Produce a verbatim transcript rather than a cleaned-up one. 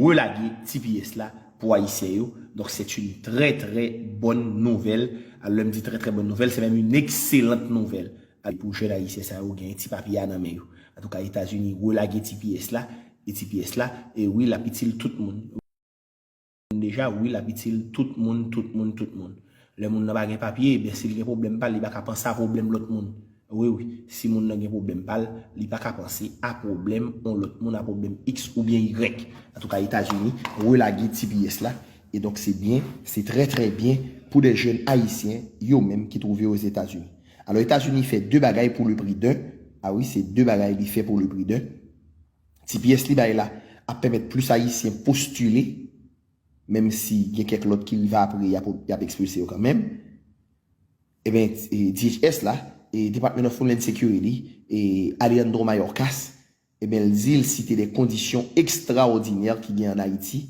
relage T P S la pou Ayisyen yo. Donk, c'est une très, très bonne nouvelle. Alò, lè m di très, très bonne nouvelle, c'est même une excellente nouvelle. Pou jèn Ayisyen sa yo gen ti papye a nan men yo. Antouka, Etazini relage T P S la, e T P S la, e wi, l ap itil tout moun. Deja, wi, l ap itil tout moun, tout moun, tout moun. Lè moun nan pa gen papye, ebyen, si l gen pwoblèm pa l, li pa ka panse a pwoblèm lòt moun. Wi, wi, si moun nan gen pwoblèm pa l, li pa ka panse a pwoblèm yon lòt moun, a pwoblèm X oubyen Y. Antouka, Etazini relage T P S la. E donk, se byen, se trè, trè byen pou de jèn ayisyen, yo menm ki twouve Ozetazini. Alò, Etazini fè de bagay pou le pri d'un. A wi, se de bagay li fè pou le pri d'un. T P S li bay la ap pèmèt plis Ayisyen postile, menm si gen kèk lòt ki rive apre, y ap, y ap ekspilse yo kanmenm. Ebyen, e, D H S la, e, Department of Homeland Security, e, Alejandro Mayorkas, ebyen, l di l site de kondisyon ekstraòdinè ki gen ann Ayiti,